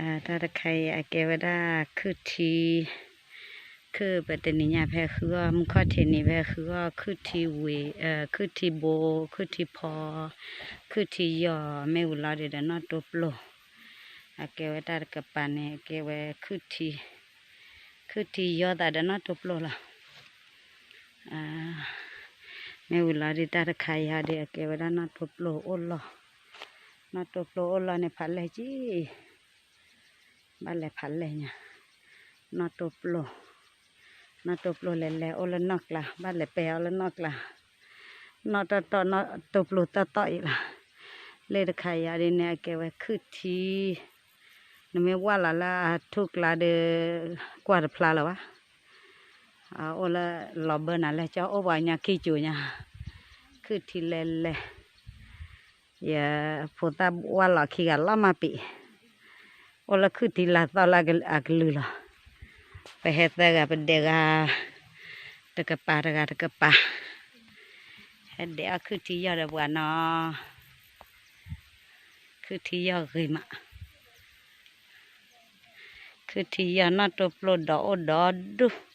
တၢ်တခါအံၤအကဲဝဲဒၣ်ခုၣ်ထံ, ခုၣ်ပတနံၤညါဖဲဃုအီၣ် မုၢ်ခီၣ်ထံးနံၤဖဲဃုအီၣ် ခုၣ်ထံဝံၤ, ခုၣ်ထံဘိ, ခုၣ်ထံဖီ, ခုၣ်ထံယီၢ် မ့ၢ်ဝံၤလီၤဒုးဒီးနီၣ်တိပျိၢ်, အကဲဝဲတၢ်တကပၤန့ၣ် အကဲဝဲခုၣ်ထံ, ခုၣ်ထံယီၢ်သးဒီးနီၣ်တိပျိၢ်လီၤ. မ့ၢ်ဝံၤလီၤဒုးတၢ်တခါအံၤဒုး အကဲဝဲဒၣ်နီၣ်တိပျိၢ်အိၣ်လီၢ်, နီၣ်တိပျိၢ်အိၣ်လီၢ်န့ၣ်ဖးလဲၢ်ကံ ဘၣ်လဲၤဖးလဲၢ်ညါ, နီၣ်တိပျိၢ်, နီၣ်တိပျိၢ်လဲၤလဲၤအိၣ်လၢနီၢ်ကျါ ဘၣ်လဲၤပဲအီၤလၢနီၢ်ကျါ, နီၣ်တီၢ်တီၢ် နီၣ်တိပျိၢ်တီၢ်တီၢ်အံၤလီၤ. လၢတခါယၤဒ်န့ၣ် အကဲဝဲခုၣ်ထံ, နမ့ၢ်ဝၢ်လီၤလၢအထူၣ်ကျါဒီး ကွၢ်တဖျါလၢၤဘၣ်, အိၣ်လၢလီၤဘၢနၤလဲၣ် ကၠီအိၣ်ပှၤကညီခံကၠိၤညါ, ခုၣ်ထံလဲၤလဲၤ ယဖိသၣ်ဝၢ်လီၤခံဂၤလီၤမးပံး, အိၣ်လၢခုၣ်ထံလၢသီၣ်လၢအကလုၢ်လီၤ. ပဟဲသၢဂၤပဒဲးဂၤ တကပၤတဂၤတကပၤ, ဟဲဒဲးအီၣ်ခုၣ်ထံယီၢ်ဒီးပှၤနီၤ, ခုၣ်ထံယီၢ်ဂ့ၤမး, ခုၣ်ထံယီၢ်နီၣ်တိပျိၢ်ဒီးအိၣ်ဒီးဒူၣ်